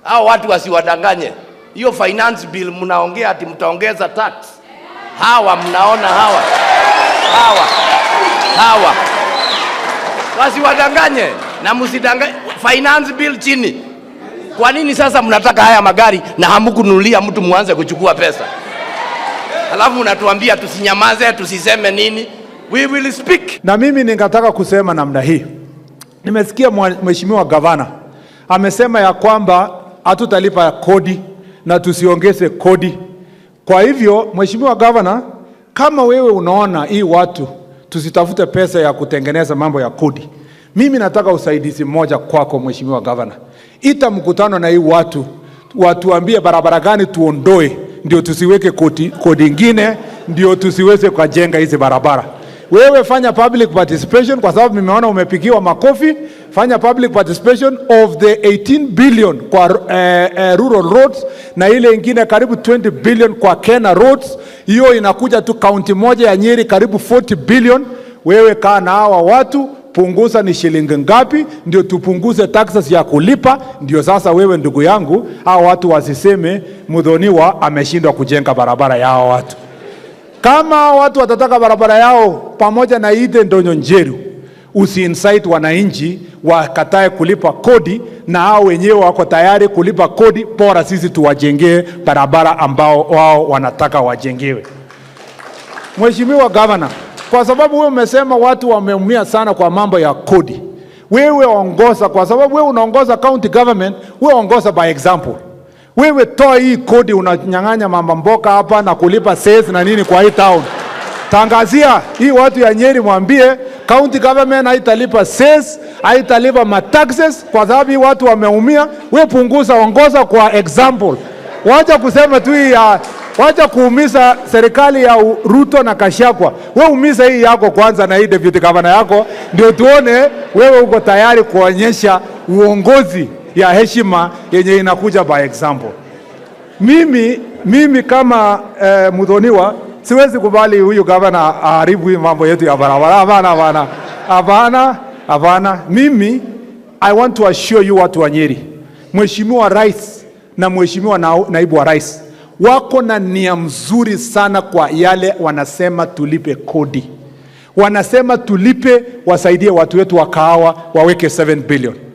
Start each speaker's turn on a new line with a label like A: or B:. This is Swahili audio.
A: Hao watu wasiwadanganye. Hiyo finance bill mnaongea ati mtaongeza tax. Hawa mnaona hawa hawa hawa wasiwadanganye na msidanganye. Finance bill chini. Kwa nini sasa mnataka haya magari na hamkununulia mtu muanze kuchukua pesa? Halafu mnatuambia tusinyamaze, tusiseme nini? We will speak.
B: Na mimi ningataka kusema namna hii. Nimesikia mheshimiwa gavana amesema ya kwamba hatutalipa kodi na tusiongeze kodi. Kwa hivyo, mheshimiwa gavana, kama wewe unaona hii watu tusitafute pesa ya kutengeneza mambo ya kodi, mimi nataka usaidizi mmoja kwako, mheshimiwa gavana. Ita mkutano na hii watu watuambie barabara gani tuondoe, ndio tusiweke kodi ingine, ndio tusiweze kujenga hizi barabara. Wewe fanya public participation kwa sababu nimeona umepigiwa makofi. Fanya public participation of the 18 billion kwa rural roads na ile ingine karibu 20 billion kwa Kenya roads. Hiyo inakuja tu kaunti moja ya Nyeri karibu 40 billion. Wewe kaa na hawa watu, punguza ni shilingi ngapi, ndio tupunguze taxes ya kulipa. Ndio sasa wewe ndugu yangu, hawa watu wasiseme Muthoniwa ameshindwa kujenga barabara ya hawa watu. Kama watu watataka barabara yao pamoja na Ide Ndonyo Njeru, usiincite wananchi wakatae kulipa kodi, na hao wenyewe wako tayari kulipa kodi, bora sisi tuwajengee barabara ambao wao wanataka wajengewe. Mheshimiwa Gavana, kwa sababu wewe umesema watu wameumia sana kwa mambo ya kodi, wewe ongoza, kwa sababu wewe unaongoza county government, wewe ongoza by example. Wewe toa hii kodi, unanyang'anya mama mboga hapa na kulipa sales na nini kwa hii town. Tangazia hii watu ya Nyeri, mwambie county government haitalipa sales, haitalipa mataxes kwa sababu hii watu wameumia. We punguza, ongoza kwa example. Wacha kusema tu hii ya wacha kuumiza serikali ya Ruto na Gachagua. We umiza hii yako kwanza na hii deputy governor yako, ndio tuone wewe uko tayari kuonyesha uongozi ya heshima yenye inakuja by example. Mimi kama Muthoniwa siwezi kubali huyu gavana aharibu hii mambo yetu ya barabara. Hapana, hapana, hapana, hapana. Mimi I want to assure you watu wa Nyeri, Mheshimiwa Rais na Mheshimiwa naibu wa rais wako na nia mzuri sana kwa yale wanasema tulipe kodi, wanasema tulipe, wasaidie watu wetu wa kahawa waweke 7 billion.